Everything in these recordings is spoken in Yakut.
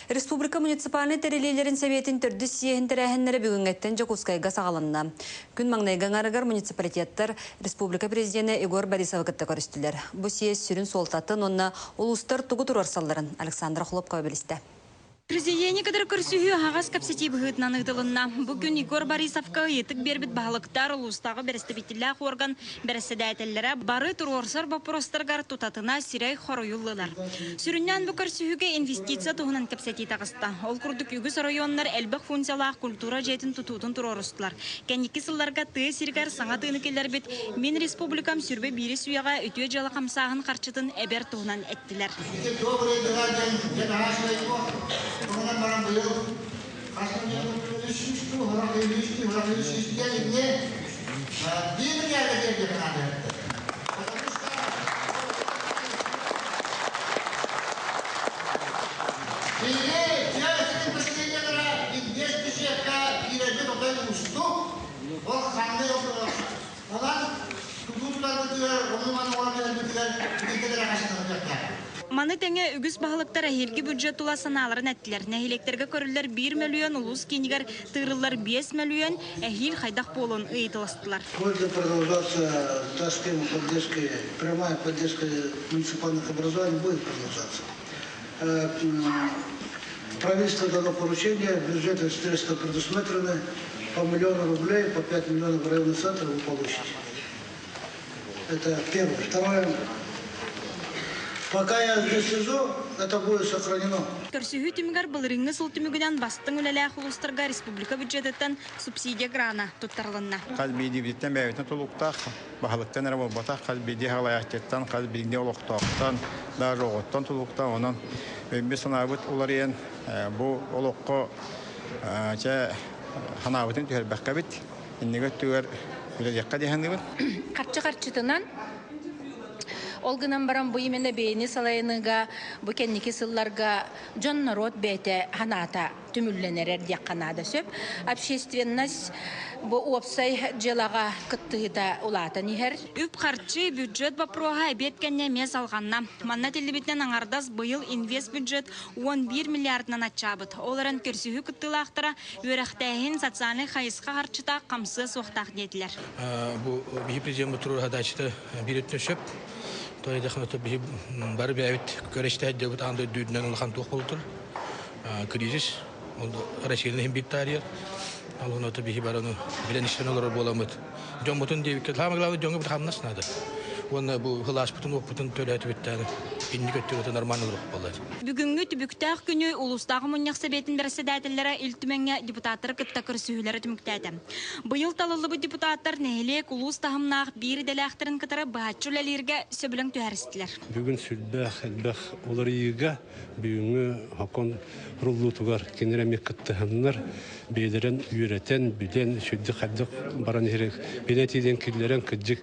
Республика муниципальнай тэрилиилэрин сэбиэтин төрдүс съеһин тэрээһиннэрэ бүгүҥҥэттэн Дьокуускайга саҕаланна. Күн маҥнайгы аҥарыгар муниципалитеттар республика президенэ Егор Борисовы кытта көрүстүлэр. Бу съезд сүрүн суолтатын уонна улуустар тугу туруорсалларын Александра Хлопкова билистэ. Президени кытары көрсүһүү аһаҕас кэпсэтии быһыытынан ыытылынна. Бу күн Егор Борисовка ыйытык биэрбит баһылыктар, улуустааҕы бэрэстэбиитэллээх уорган бэрэссэдээтэллэрэ бары туруорсар боппуруостарыгар тутатына сирэй хоруйу ыллылар. Сүрүннээн бу көрсүһүүгэ инвестиция туһунан кэпсэтии таҕыста. Ол курдук үгүс оройуоннар элбэх функциялаах культура дьиэтин тутуутун туруорустулар. Кэнники сылларга тыа сиригэр саҥа тыыны киллэрбит Мин республикам сүрбэ биирис үйэҕэ үтүө дьыала хамсааһын харчытын эбэр туһунан эттилэр. Ити добрые дела диэн дьэ наһаа үчүгэй Туһунан баран быйыл хас үс дуу, үс дуу, үс диэн итини биир миллиарда тиэрдиэххэ наада. Потому что биһиги тыа сирин поселениелара инвестбюджекка киирэрбит отой уустук. Ол ханна онон тутуу тутарбытыгар, ону-маны оҥорон биэрэрбитигэр итинтэн эрэ хачыталыахтаахпыт. Маны тэҥэ үгүс баһылыктар эһиилги бюджет тула санааларын эттилэр. Нэһилиэктэргэ көрүллэр 1 мөлүйүөн, улуус киинигэр тыырыллар 5 мөлүйүөн эһиил хайдах буолуон ыйыталастылар. Будет продолжаться та схема поддержки, прямая поддержка муниципальных образований будет продолжаться. Правительство дало поручение, бюджетные средства предусмотрены, по миллиону рублей, по 5 миллионов в районный центр вы получите. Это первое. Второе. Пока я здесь сижу, это будет сохранено. Көрсүһүү түмүгэр былырыыҥҥы сыл түмүгүнэн бастыҥ үлэлээх улуустарга республика бюджетыттан субсидия грана туттарылынна. Хас биирдиибититтэн бэйэбитин тутулуктаах, баһылыктан эрэ буолбатах, хас биирдии салайааччыттан, хас биирдии олохтоохтон, даже оҕоттон тутулуктаах. Онон өйбүт-санаабыт уларыйан, бу олоххо чэ санаабытын түһэрбэккэбит, инники өттүгэр үлэлиэххэ дии саныыбын. Харчы харчытынан ол гынан баран бу именно бэйэни салайыныыга бу кэнники сылларга дьон норуот бэйэтэ санаата түмүллэн эрэр диэххэ наада сөп. Общественность бу уопсай дьыалаҕа кыттыыта улаатан иһэр. Үп-харчы, бюджет боппуруоһа эбиэт кэннэ эмиэ салҕанна. Манна этиллибитинэн аҥардас быйыл инвестбюджет 11 миллиардынан аччаабыт. Ол эрэн көрсүһүү кыттыылаахтара үөрэхтээһин социальнай хайысха харчыта хамсыа суохтаах диэтилэр. Бу биһи президент туруор задачата биир өттүн сөп. То есть биһи бары бэйэбит көрөстөөддөбүт аан дойду үрдүнэн улахан туох болтур кризис ол Россияны иһин биир таарыйар. Ол онуота биһи барыны билэн истэн олорор буоламмыт. Дьоммутун диэбиккэ, самое главное дьоҥҥо бит хамнас надо. Уонна бу ылааспытын уоппутун төлөөтүбүттээн инник өттүгүтэ нормально олоруох буолла. Бүгүҥҥү түбүктээх күнү улуустааҕы мунньах сэбиэтин бэрэссэдээтэллэрэ Ил Түмэҥҥэ депутаттары кытта көрсүһүүлэрэ түмүктээтэ. Быйыл талыллыбыт депутаттар нэһилиэк улуус таһымнаах биир идэлээхтэрин кытары быһаччы үлэлииргэ сөбүлэҥ түһэристилэр. Бүгүн сүрдээх элбэх уларыйыыга бүгүҥҥү сокуон руллуутугар кинилэр эмиэ кыттыһаннар бэйэлэрин үөрэтэн, билэн, сүрдүк хайдах баран иһэрин билэн тиийэн киллэрэн кырдьык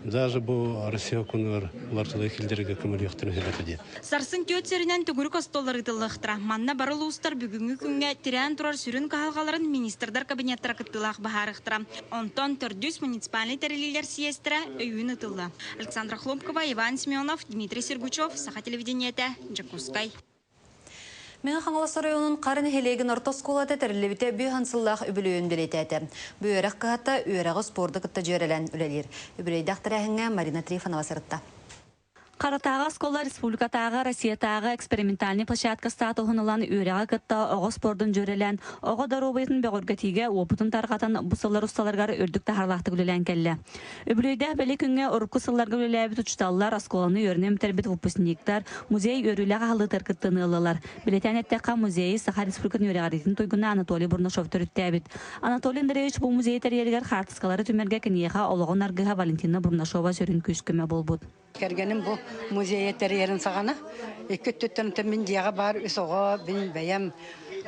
даже бу Россия сокуонугар уларытылыы киллэрэргэ көмөлүөхтэрин сөп этэ диэн. Сарсын түөрт сиринэн төгүрүк остуоллар ыытыллыахтара. Манна бары улуустар бүгүҥҥү күҥҥэ тирээн турар сүрүн кыһалҕаларын министрдар кабинеттара кыттыылаах быһаарыахтара. Онтон төрдүс муниципальнай тэриллиилэр съезтэрэ өйүүн ыытылла. Александра Хлопкова, Иван Семенов, Дмитрий Сергучев, Саха телевидениетэ, Дьокуускай. Мэҥэ Хаҥалас оройуонун Хара нэһилиэгин орто оскуолата тэриллибитэ бүһүн сыллаах үбүлүөйүн бэлиэтээтэ. Бу үөрэх кыһата үөрэҕи спорду кытта дьүөрэлээн үлэлиир. Үбүлүөйдээх тэрээһиҥҥэ Марина Трифонова сырытта. Харатааҕы оскуола республикатааҕы, Россиятааҕы экспериментальнай площадка статуһун ылан үөрэҕи кытта оҕо спордун дьүөрэлээн, оҕо доруобуйатын бөҕөргөтиигэ уопутун тарҕатан бу сыллар усталарыгар үрдүк таһаарыылаахтык үлэлээн кэллэ. Үбүлүөйдээх бэлиэ күҥҥэ урукку сылларга үлэлээбит учууталлар, оскуоланы үөрэнэ бүтэрбит выпускниктар музей үөрүүлээх аһыллыытыгар кыттыыны ыллылар. Бэлиэтээн эттэххэ, музейы Саха Республикатын үөрэҕириитин туйгуна Анатолий Бурнашов төрүттээбит. Анатолий Андреевич бу музейы тэрийэригэр хаартыскалары түмэргэ киниэхэ олоҕун аргыһа Валентина Бурнашова сүрүн күүс-көмө буолбут. Кэргэним бу музейы тэрийэрин саҕана икки өттүттэн мин дьиэҕэ баар үс оҕо, мин бэйэм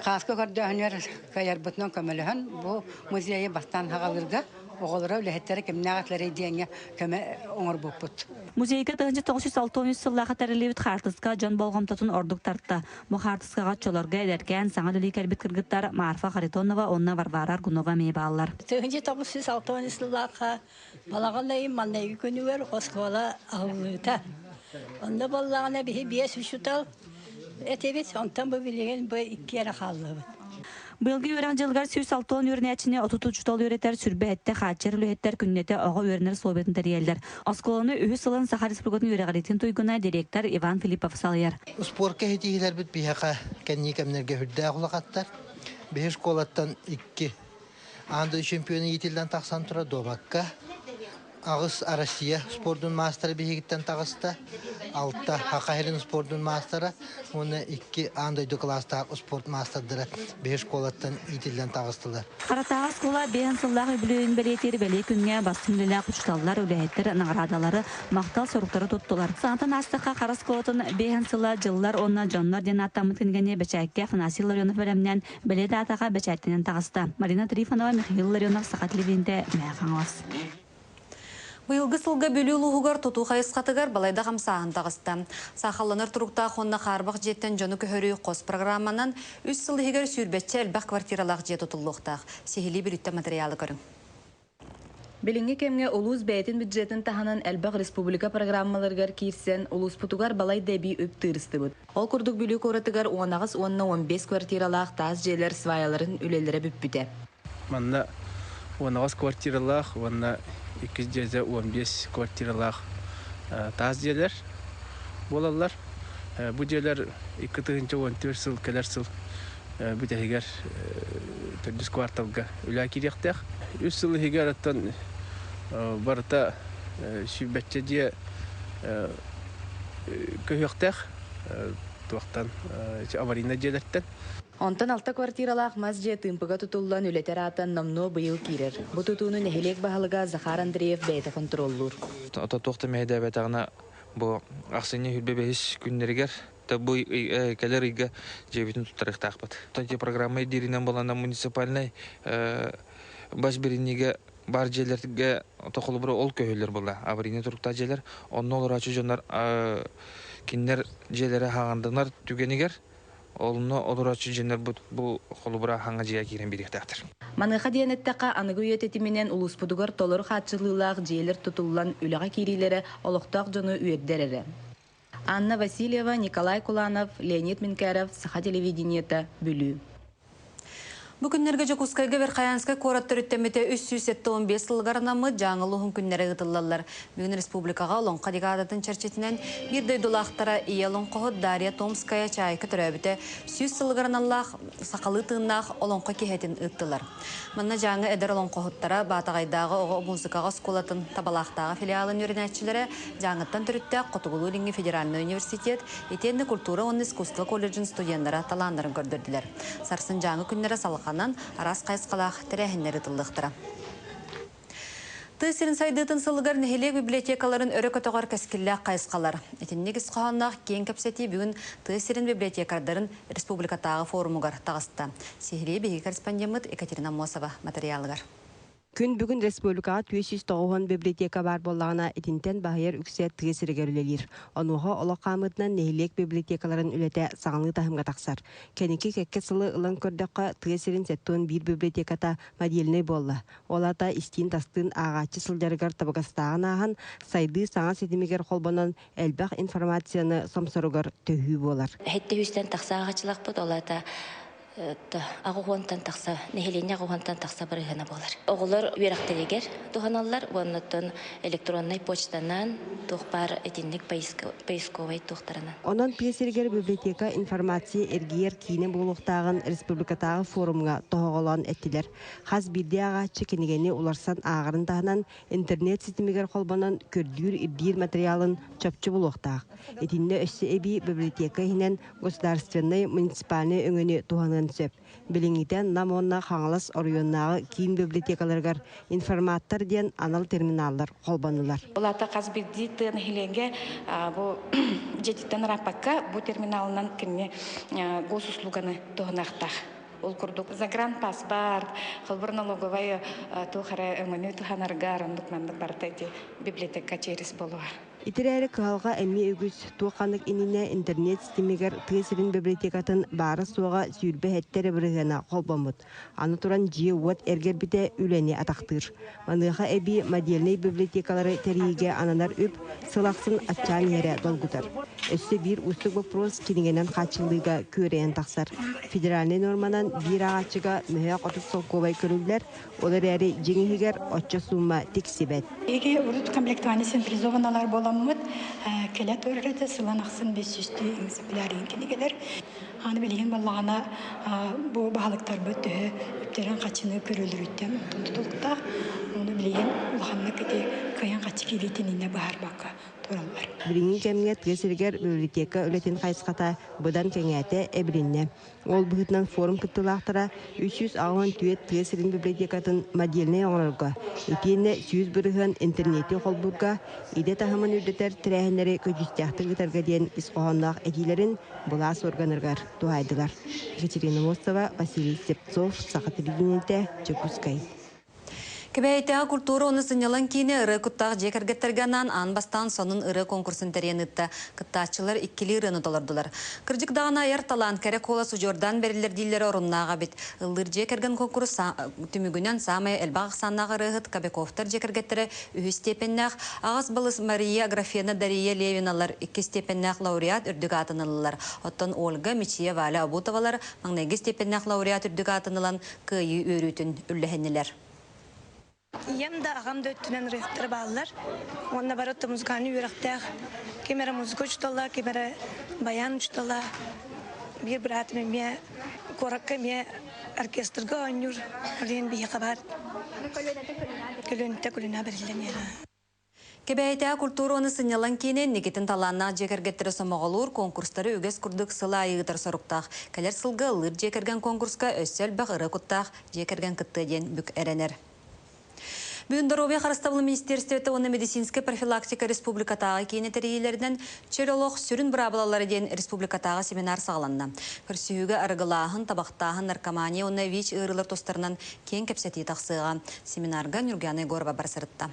хааска көрдөөһүнүгэр кыайарбытынан көмөлөһөн бу музейы бастаан хаҕалыырга оҕолоро үлэһиттэрэ кимнээх этилэрий диэҥҥэ көмө оҥорбуппут. Музейга 1963 сыллаахха тэриллибит хаартыска дьон болҕомтотун ордук тарта. Бу хаартыскаҕа оччолорго эдэркээн саҥа үлэлии кэлбит кыргыттар Марфа Харитонова уонна Варвара Аргунова эмиэ бааллар. 1963 сыллаахха балаҕан ыйын маҥнайгы күнүгэр оскуола аһыллыыта. Онно буоллаҕына биһи биэс учуутал Этибит, онтон бу билигин бу икки эрэ хааллыбыт. Быйылгы үөрэх дьылыгар 160 үөрэнээччини 30 учуутал үөрэтэр, сүрбэһэттэ хааччыйар үлэһиттэр күннэтэ оҕо үөрэнэр условиятын тэрийэллэр. Оскуоланы үһүс сылын Саха Республикатын үөрэҕириитин туйгуна директор Иван Филиппов салайар. Спорка ситиһиилэрбит биһиэхэ кэннии кэмнэргэ үрдээх улахаттар. Биһи школаттан икки аан дойду чемпиона иитиллэн тахсан турар дуобакка Аҕыс Россия спордун маастара биһигиттэн таҕыста, алта Саха сирин спордун маастара уонна икки аан дойду кылаастаах спорт маастардара биһи школаттан иитиллэн таҕыстылар. Харатааҕы оскуола биэһэн сыллаах үбүлүөйүн бэлиэтиир бэлиэ күҥҥэ бастыҥ үлэлээх учууталлар, үлэһиттэр наҕараадалары, махтал суруктары туттулар. Санатан аастахха, Хара оскуолатын биэһэн сыла «Дьыллар уонна дьоннор» диэн ааттаммыт кинигэни бэчээккэ Афанасий Ларионов бэлэмнээн бэлиэ даатаҕа бэчээттэнэн таҕыста. Марина Трифонова, Михаил Ларионов, Саха телевидениетэ, Мэҥэ Хаҥалас. Быйылгы сылга Бүлүү улууһугар тутуу хайысхатыгар балайда хамсааһын таҕыста. Саахалланар туруктаах уонна хаарбах дьиэттэн дьону көһөрүү хос программанан үс сыл иһигэр сүүрбэччэ элбэх квартиралаах дьиэ тутуллуохтаах. Сиһилии Бүлүүттэн материалы көрүҥ. Билиҥҥи кэмҥэ улуус бэйэтин бюджетын таһынан элбэх республика программаларыгар киирсэн, улууспутугар балай да эбии үп тыырыстыбыт. Ол курдук Бүлүү куоратыгар 18 уонна 15 квартиралаах таас дьиэлэр сваяларын үлэлэрэ бүппүтэ. Манна 18 квартиралаах уонна иккис дьиэтэ 15 квартиралаах таас дьиэлэр буолаллар. Бу дьиэлэр 2014 сыл кэлэр сыл бүтэһигэр төрдүс кварталга үлэ киириэхтээх. Үс сыл иһигэр оттон барыта сүүрбэччэ дьиэ көһүөхтээх туохтан аварийнай дьиэлэртэн. Онтон алта квартиралаах мас дьиэ Тыымпыга тутуллан үлэтэ ыраатан номнуо быйыл киирэр. Бу тутууну нэһилиэк баһылыга Захар Андреев бэйэтэ хонтуруоллуур. Ото туох да мэһэйдээбэтэҕинэ бу ахсынньы сүүрбэ бэһис күннэригэр бу кэлэр ыйга дьиэбитин туттарыахтаахпыт. Ити программа ирдииринэн буолана муниципальнай бас билиниигэ баар дьиэлэргэ тохолубура ол көһөллөр буолла. Аварийный туруктаах дьиэлэр. Онно олороочу дьоннор кинилэр дьиэлэрэ хаҥанданар түгэнигэр Онно олорооччу дьиэннэр бу холобура хаҥа дьиэ киирэн биэриэхтээхтэр. Маныаха диэн эттэххэ, аныгы үйэ тэтиминэн улууспутугар толору хааччыллыылаах дьиэлэр тутуллан үлэҕэ киириилэрэ олохтоох дьону үөрдэр эрэ. Анна Васильева, Николай Куланов, Леонид Минкяров, Саха телевидениета, Бүлүү. Бу күннэргэ Дьокуускайга Верхоянскай куорат төрүттэммитэ 375 сылыгар анаммыт Дьааҥы улууһун күннэрэ ыытыллаллар. Бүгүн республикаҕа Олоҥхо декадатын чэрчитинэн биир дойдулаахтара ийэ олоҥхоһут Дарья Томская Чаайка төрөөбүтэ 100 сылыгар аналлаах сахалыы тыыннаах олоҥхо киэһэтин ыыттылар. Манна Дьааҥы эдэр олоҥхоһуттара Баатаҕайдааҕы оҕо музыкаҕа оскуолатын Табалаахтааҕы филиалын үөрэнээччилэрэ Дьааҥыттан төрүттээх Хотугулуу-Илиҥҥи федеральнай университет итиэннэ культура уонна искусство колледжын студеннара талааннарын көрдөрдүлэр. Сарсын Дьааҥы күннэрэ салҕанан араас хайысхалаах тэрээһиннэр ыытыллыахтара. Тыа сирин сайдыытын сылыгар нэһилиэк библиотекаларын өрө көтөҕөр кэскиллээх хайысхалар. Итинник ис хоһоонноох киэҥ кэпсэтии бүгүн тыа сирин библиотекардарын республикатааҕы форумугар таҕыста. Сиһилии биһиги корреспондеммыт Екатерина Мосова матырыйаалыгар. Күн бүгүн республикаҕа 490 библиотека баар буоллаҕына, итинтэн баһыйар үксэ тыа сиригэр үлэлиир. Онуоха олох хаамыытынан нэһилиэк библиотекаларын үлэтэ саҥалыы таһымҥа тахсар. Кэнники кэккэ сылы ылан көрдөххө, тыа сирин 71 библиотеката модельнай буолла. Ол аата истиин-тастыын ааҕааччы сылдьарыгар табыгастааҕын ааһан, сайдыы саҥа ситимигэр холбонон, элбэх информацияны сомсоругар төһүү буолар. Сэттэ сүүстэн тахса ааҕааччылаахпыт, ол аата аҕыс тахса нэһилиэнньэ аҕыс тахса барыһына буолар. Оҕолор үөрэхтэригэр туһаналлар уонна электроннай почтанан туох баар итинник поисковай туохтарынан. Онон тыа сиригэр библиотека информация эргийэр киинэ буолуохтааҕын республикатааҕы форумҥа тоһоҕолоон эттилэр. Хас биирдии ааҕааччы кинигэни уларсан ааҕарын таһынан интернет ситимигэр холбонон көрдүүр-ирдиир материалын чопчу булуохтаах. Итиннэ өссө эбии библиотека иһинэн государственнай муниципальнай өҥөнү туһаныан сөп. Билиҥҥитэ Нам уонна Хаҥалас оройуоннааҕы киин библиотекаларыгар информаттар диэн анал терминаллар холбонулар. Ол аата хас биирдии тыа нэһилиэгэ бу дьиэтиттэн ырааппакка бу терминалынан кинини госуслуганы туһаныахтаах. Ол курдук загранпаспорт, холбор налоговай туох эрэ өҥөнү туһанарга оннук маннык барыта ити библиотека через буолуо. Итирээри кыһалҕа эмиэ үгүс, туох-ханнык иннинэ интернет ситимигэр тыа сирин библиотекатын баара-суоҕа 27 эрэ бырыһыана холбоммут. Аны туран дьиэ-уот эргэрбитэ үлэни атахтыыр. Маныаха эбии модельнай библиотекалары тэрийиигэ ананар үп сыл ахсын аччаан иһэрэ долгутар. Өссө биир уустук боппуруос кинигэнэн хааччыллыыга күөрэйэн тахсар. Федеральнай нуорманан биир ааҕааччыга мөһөөх 30 солкуобай көрүллэр, ол эрээри дьиҥ иһигэр оччо суумма тиксибэт. Эги урут комплектование централизованналар буоламмыт, кэлэ турар этэ сылын ахсын 500 экземплярын кинигэлэр. Аны билигин буоллаҕына бу баһылыктарбыт төһө үптэрин хаччыны көрөлөрүттэн онтон тутулуктаах. Ону билигин улаханнык ити кыайан хаччы киириитин иннэ быһаарбакка тураллар. Билиҥҥи кэмҥэ тыа сиригэр библиотека үлэтин хайысхата быдан кэҥээтэ, эбилиннэ. Ол быһыытынан форум кыттыылаахтара 384 тыа сирин библиотекатын модельнай оҥорорго, итиэннэ 100% интернети холбуурга, идэ таһымын үрдэтэр тэрээһиннэри көдьүүстээхтик ыытарга диэн ис хоһоонноох этиилэрин былаас органнарыгар туһаайдылар. Екатерина Мостова, Василий Слепцов, Саха телевидениетэ, Дьокуускай. Кэбээйитээҕи культура уонна сынньалаҥ киинэ ырыа куттаах дьиэ кэргэттэргэ анаан аан бастаан сонун ырыа конкурсун тэрийэн ыытта. Кыттааччылар иккилии ырыаны толордулар. Кырдьык даҕаны айар талаан кэрэ куолас удьуордаан бэриллэр дииллэрэ оруннаах эбит. Ыллыыр дьиэ кэргэн конкурс түмүгүнэн саамай элбэх ахсааннаах ырыаһыт Кобяковтар дьиэ кэргэттэрэ үһүс степеннээх, аҕыс балыс Мария Аграфена Дария Левиналар иккис степеннээх лауреат үрдүк аатын ыллылар. Оттон Ольга, Мичия, Валя Обутовалар маҥнайгы степеннээх лауреат үрдүк аатын ылан кыайыы үөрүүтүн үллэһиннилэр. Ийэм да, аҕам да өттүнэн ырыаһыттар бааллар. Уонна бары музыкальный үөрэхтээх. Ким эрэ музыка учуутала, ким эрэ баян учуутала. Биир быраатым эмиэ куоракка эмиэ оркестрга оонньуур. Олен биһиэхэ баар. Көлүөнэтэ көлүөнэ бэриллэн иһэр. Кэбээйитээҕи культура уонна сынньалаҥ киинэ инникитин талааннаах дьиэ кэргэттэрэ сомоҕолуур конкурстары үгэс курдук сыл аайы ыытар соруктаах. Кэлэр сылга ыллыыр дьиэ кэргэн конкурска өссө элбэх ырыа куттаах дьиэ кэргэн кыттыа диэн бүк эрэнэр. Бүгүн доруобуйа харыстабылын министиэристибэтэ уонна медицинскэй профилактика республикатааҕы киинэ тэрийиилэринэн Чөл олох сүрүн быраабылалара диэн республикатааҕы семинар саҕаланна. Көрсүһүүгэ арыгылааһын, табахтааһын, наркомания уонна ВИЧ ыарыылар тустарынан киэҥ кэпсэтии тахсыаҕа. Семинарга Нюргана Егорова барсырытта.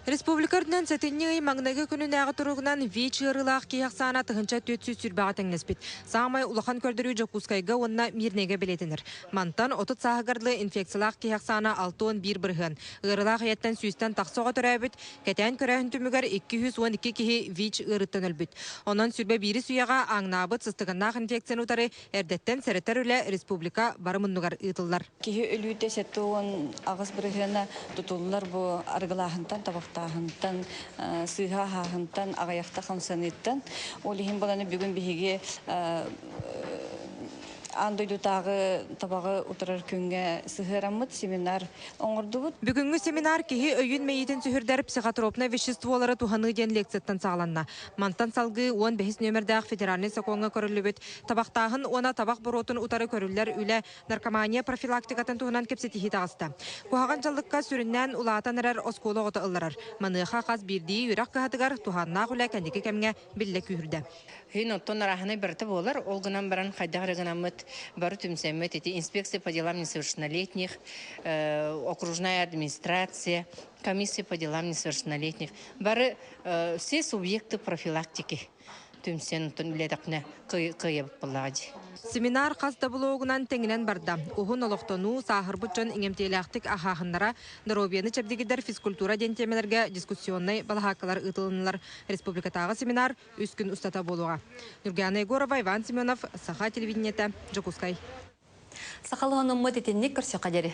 Республика үрдүнэн сэтинньи ый маҥнайгы күнүнээҕи туругунан ВИЧ ыарыылаах киһи ахсаана 1420-ҕа тэҥнэспит. Саамай улахан көрдөрүү Дьокуускайга уонна Мирнэйгэ бэлиэтэнэр. Мантан 30 сааһыгар дылы инфекциялаах киһи ахсаана 61%. Ыарыылаах ийэттэн сүүстэн тахса оҕо төрөөбүт, Кэтээн көрөөһүн түмүгэр 212 киһи ВИЧ ыарыыттан өлбүт. Онон сүрбэ биирис үйэҕэ ааҥнаабыт сыстыганнаах инфекцияны утары эрдэттэн сэрэтэр үлэ республика бары муннугар ыытыллар. Киһи өлүүтэ 78 бырыһыана тутуллар бу арыгылааһынтан, табахтааһынтан, сыыһа аһааһынтан, аҕыйахта хамсаныыттан. Ол иһин баланы бүгүн биһиги аан дойдутааҕы табаҕы утарар күҥҥэ сыһыараммыт семинар оҥордубут. Бүгүҥҥү семинар киһи өйүн-мэйиитин сүһүрдэр психотропнай веществолары туһаныы диэн лекцияттан саҕаланна. Мантан салгыы 15 нүөмэрдээх федеральнай сокуоҥҥа көрүллүбүт табахтааһын уонна табах боруотун утары көрүллэр үлэ наркомания профилактикатын туһунан кэпсэтиһии таҕыста. Куһаҕан дьаллыкка сүрүннээн улаатан эрэр оскуола оҕото ылларар. Маныаха хас биирдии үөрэх кыһатыгар туһааннаах үлэ кэнники кэмҥэ биллэ күүһүрдэ. Хин оттон арааһынай барыта буолар. Ол гынан баран хайдах эрэ гынаммыт бары түмсэммит ити инспекция по делам несовершеннолетних, окружная администрация, комиссия по делам несовершеннолетних бары все субъекты профилактики түмсэн оттон үлэтэхпинэ кыайабыт буоллаҕа дии. Семинар хас да блогунан тэҥинэн барда. Уһун олохтонуу, сааһырбыт дьон иҥэмтиэлээхтик аһааһыннара, доруобуйаны чэбдигирдэр физкультура диэн тиэмэлэргэ дискуссионнай балаһааккалар ыытылыннылар. Республикатааҕы семинар үс күн устата буолуоҕа. Нюргана Егорова, Иван Семенов, Саха телевидениетэ, Дьокуускай. Сахалыһыныммыт итинник көрсөхө диэри.